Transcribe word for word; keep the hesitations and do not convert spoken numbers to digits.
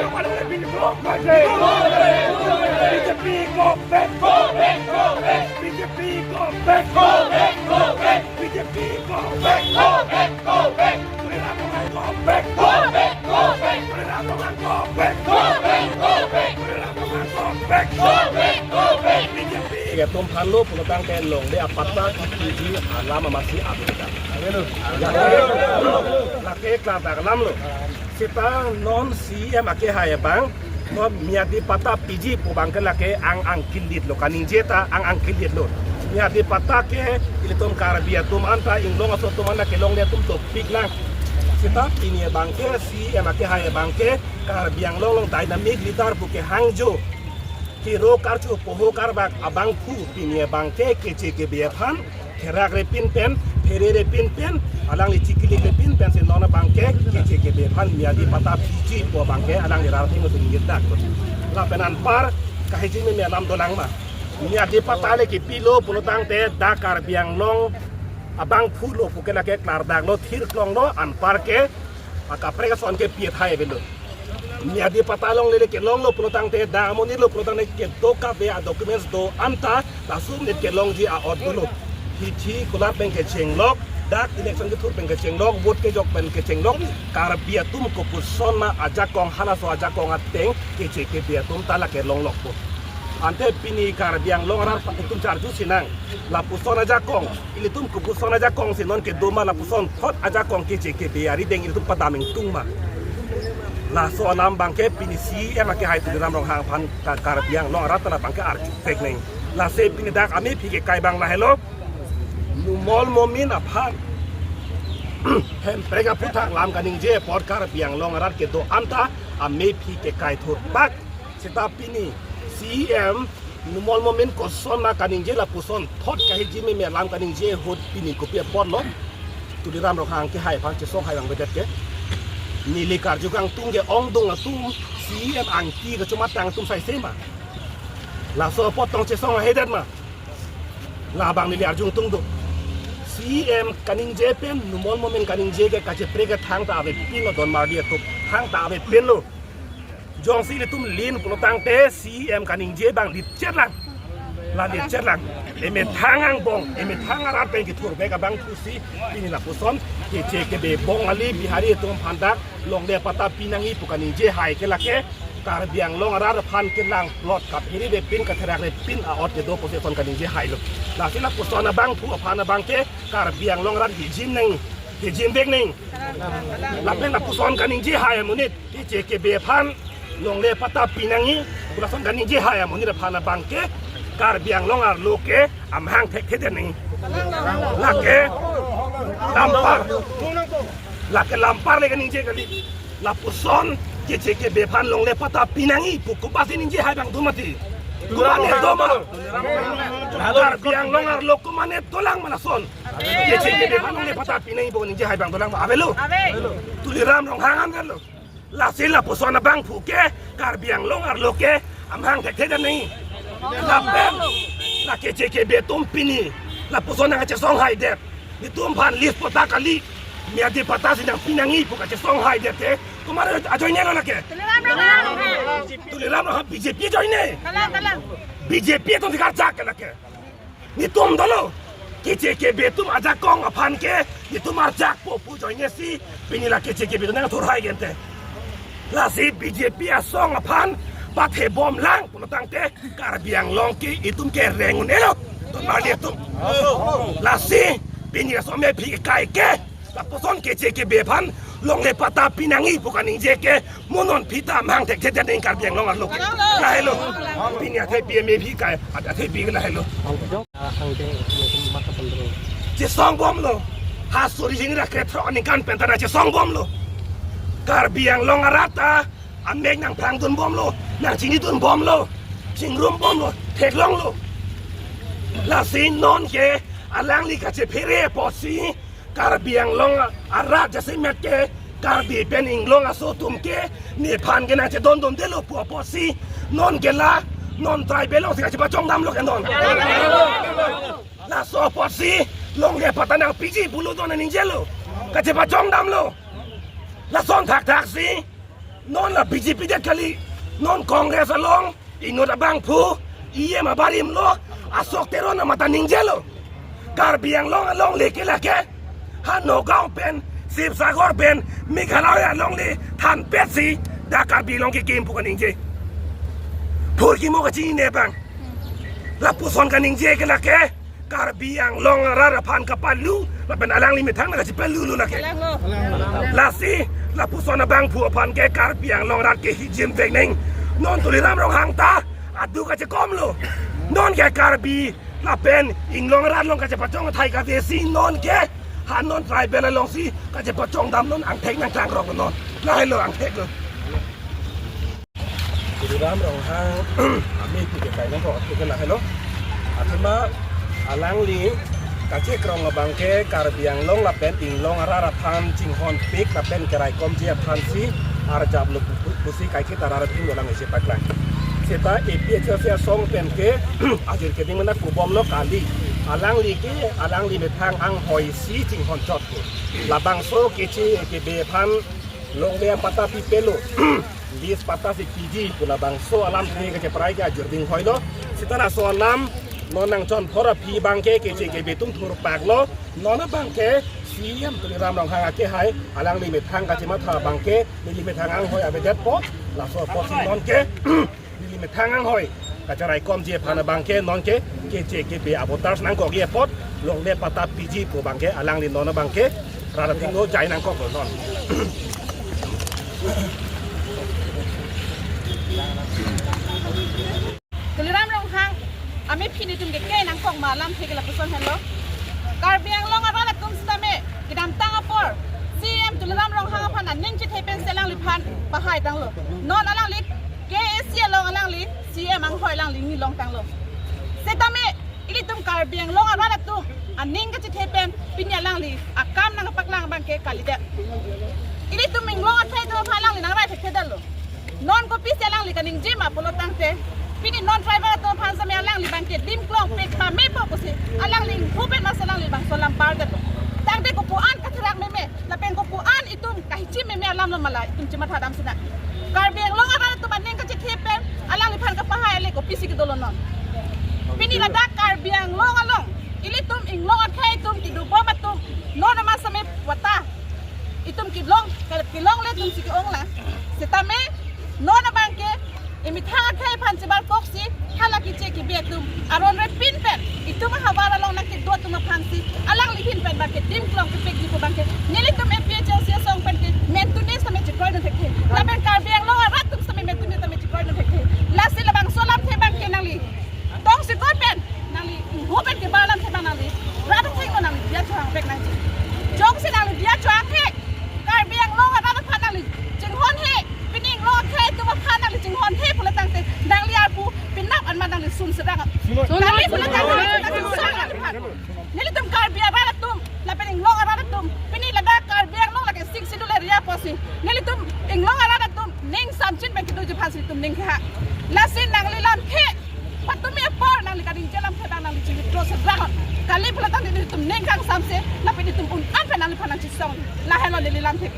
B J P go back, go back, go back. B J P go back, go back, go back. B J P go back, go back, go back. Tuliram Ronghang go back, go back, go back. Tuliram Ronghang go back, go back, go back. Tuliram Ronghang go back, go back, go back. B J P. Itum aphan lo pulotangte longle apatta kepiji alam amatsi ave ta. Lake klardak alam lo. Seta non C M akehai abang, non Miyadi patta piji pu abangke lake ang angkilitlo, kaningje ta ang angkilitlo. Miyadi patta ke ilitum Karbi atum anta, inglong aso atum anta kelongle atum dopik lang. Seta pini abangke C M akehai abangke Karbi Anglong along dynamic leader pu kehangjo, kero karcho poho karbak abangphu pini abangke K C K B aphan therak repin pen, phere repin pen, alangli chikili repin pen si non abangke K C K B aphan Miyadi patta piji pu abangke alangli rarting usun ngirdaklo. Lapen anpar kahiji meme alam dolang ma. Miyadi patta le kepilo pulotangte dak Karbi Anglong abangphu lo pu ke lake klardaklo, thirklonglo, anpar ke akaprek ason ke pi athai avelo. Miyadi patta longle le kelonglo pulotangte, dak amonit lo pulotangte kedo kave adocuments do anta, laso amonit kelongji a-ot dolo. Hithi kulat pen kechenglok, dak election kethur pen kechenglok, vote kejok pen kechenglok, Karbi atum kopuson ma ajakong, halaso ajakong ateng K C K B atum ta lake longlokpo. Ante pini Karbi Anglong arat atum charju sinang, lapuson ajakong, ilitum kopuson ajakong si non kedo ma, lapuson thot ajakong K C K B arideng ilitum padam ingtung ma. Laso alam abangke pini C M akehai Tuliram Ronghang aphan Ka-, Karbi Anglong arat ta labangke arjuvek nang. Lasi pini dak amephi kekai abang lahelo. Numol Momin aphan Hemprek aphuthak lam kaningje apot Karbi Anglong arat kedo anta amephi kekai thurpak. Seta pini C M Numol Momin koson ma kaningje, lapuson thot kahiji meme alam kaningje ahut pini kopi apotlo Tuliram Ronghang akehai aphan chesong hai abang bedet ke. Neli karju kangtung ke ongdung atum C M angki kachomatang atum saise ma. Laso apot tong chesong haidet ma. Labang neli arjung tung do. C M kaningje pen Numol Momin kaningje ke kacheprek ke thangta avepinlo, don marli atum thangta avepinlo. Jongsi ilitum lin pulotangte C M kaningje abang litchet lang. La litchet lang. Emethang angbong, emethang arat pen kethurvek abangphu si pini lapuson K C K B Bongali Bihari atum aphan dak longle patta pinangji pu kaningje hai ke lake Karbi Anglong arat aphan kelang plot kaphere repin katherak repin a-ot kedo pusi ason kaningje hailo. Lasi lapuson abangphu aphan abangke Karbi Anglong arat hijim nang, hijimvek nang. Lapen lapuson kaningje hai amonit K C K B aphan longle patta pinangji pu lason kaningje hai amonit aphan abangke Karbi Anglong arlo ke amahang thekthedet nang. Lake lampar, lake lampar le kaningje kali. Lapuson K C K B aphan longle patta pinangji pu kopasi ningje hai abang do mati? Kopasi do ma? Karbi Anglong arlo komatne dolang ma lason? K C K B aphan longle patta pinangji pu ningje hai abang dolang ma? Avelo. Ave. Tuliram Ronghang an avelo. Lasi lapuson abangphu ke Karbi Anglong arlo ke amahang thekthedet nang. Lapen la K C K B atum pini lapuson nangkachesong haidet. Netum aphan list patta kali, Miyadi patta si nangpinangji pu kachesong haidet ke. Komat ajoine lo lake? Tuliram Ronghang. Tuliram Ronghang B J P ajoine. Kalang, kalang. B J P atum si karjak ke lake. Netum dolo, K C K B atum ajakong aphan ke netum arjakpo pu ajoine si pini la K C K B atum nangthur hai gente. Lasi B J P asong aphan pathebom lang pulotangte Karbi Anglong ke itum ke reng un-elo, don marli atum. Lasi pini laso amephi kekai ke lapuson K C K B aphan longle patta pinangji pu kaningje ke mo non pita amahang thekthedet nang Karbi Anglong arlo ke. Lahelo. Pini athepi amephi kai, athepi ke lahelo. Chesongbomlo. Ha suri jing ra kre throk aningkan pen ta nangchesongbomlo. Karbi Anglong arat ta amek nangphrangdunbomlo, nangchinidunbomlo, chingrumbomlo, theklonglo. Lasi non ke alangli kachephere apotsi Karbi Anglong arat jasemet ke Karbi pen inglong aso atum ke nephan ke nangchedondundelo pu apotsi non ke la non tribal alongsi kachepachongdamlo ke non. Laso apotsi longle patta nangpiji pulo don aningjelo. Kachepachongdamlo. Lason thakthaksi Non la B J P det kali, non Congress along inut abangphu, E M abarim lo, Ashok Teron amat ta ningjelo. Karbi Anglong alongle ke lake, ha Nagaon pen, Sibsagar pen, Meghalaya alongle thanpetsi dak Karbi Anglong kekim pu kaningje. Phurkimo kachinine abang. Lapuson kaningje ke lake, Karbi Anglong arat aphan kapalu, lapen alangli methang nangkachipalulu lake. Lasi, lapuson abangphu aphan ke Karbi Anglong arat ke hijim vek neng. Non Tuliram Ronghang ta adu kachekomlo. Non ke Karbi lapen Inglong arat along kachepachong athai kavesi non ke, ha non tribal alongsi kachepachong dam non, angthek nangklangrok non. Lahelo angthek lo. Tuliram Ronghang, ami pu ke kainang ko ke lahelo. Athema alangli kachekrong abang ke Karbi Anglong lapen Inglong arat aphan chinghonpik lapen keraikomji aphansi arjaplo pu, pu, pusi kaiketa arat atum dolang isi paklang. Seta A P H L C asong pen ke ajir keding mena kubomlo kali. Alangli ke, alangli methang anghoi si chinghonchot pu. Labangso keche kebe aphan longle apatta pipelo. Lease patta si piji pu labangso alamthe kacheprai ke ajir ding hoilo. Seta laso alam non nangchonphor aphi abang ke keche kebe atum thurpaklo. Non abang ke C E M Tuliram Ronghang akehai, alangli methang kachematha abang ke, neli methang anghoi avedetpo, laso apotsi non ke neli methang anghoi kacheraikomji aphan abang ke non ke keche kebe avoters nangkokji apot longle patta piji pu abang ke alangli non abang ke rat atum lo jai nangkoklo non. Tuliram Ronghang, ami pini atum ke ke nangkok ma alamthe ke lapuson henlo. Karbi Anglong arat atum sitame kedamtang apor C E M Tuliram Ronghang aphan aning chethe pensi alangliphan pahai tanglo. Non alangli K A C along alangli C E M anghoi alangli nilong tanglo. Setame ilitum Karbi Anglong arat atum aning kachethe pen pini alangli akam nangpaklang abang ke kalidet. Ilitum Inglong akhei atum aphan alangli nangrai thekthedetlo. Non kopisi alangli kaningje ma pulo tangte, pini non tribal atum aphan sitame alangli abang ke dim klongpik pamepo pusi alangli inghu pen mas alangli bangso alam pardetlo. Tangte kopuan katherak meme lapen kopuan itum kahichi meme alam lo ma la itum chematha dam sina. Karbi Anglong arat atum aning kachethe pen alangliphan kapahai ale kopisi kedolo non. Pini ladak Karbi Anglong along ilitum Inglong akhei atum kedobom atum non ama sitame vata itum kelong, kelongle atum si ke-ong lang. Setame non abang ke emethang akhei aphan chebar koksi hala keche kebe atum aron repin pen itum ahavar along nangkedo atum aphansi alangli ahin pen abang ke dim klong kepikji pu abang ke nelitum A P H L C asong pen ke mentune sitame chekroi dun thekthe. Lapen Karbi Anglong arat atum sitame mentune sitame chekroi dun thekthe. Lasi labangso alamthe abang ke nangli tongsekot pen, nangli inghu pen kebar alamthe abang nangli rat athengno nangli diya chohang vek nangji. Jongsi nangli diya chohang he, Karbi Anglong arat aphan nangli chinghon he, pini Inglong akhei atum aphan nangli chinghon he pulo tangte nangli arpu penap anmat nangli sum sedang. Sum. Nangli pulo tangte nangli sum nangli aphan. Nelitum Karbi arat atum lapen Inglong arat atum, pini ladak Karbi Anglong lake Sixth Schedule area pusi nelitum Inglong arat atum ning samchin pen kedoji aphansi itum ning keha. Lasi nangli lamthe patumi apor nangli kaningje alamthe abang nangli chingitro sedang. Kali pulo tangte itum ning kangsamse lapen itum un-an pen nangliphan nangchisong. Lahelo neli lamthe.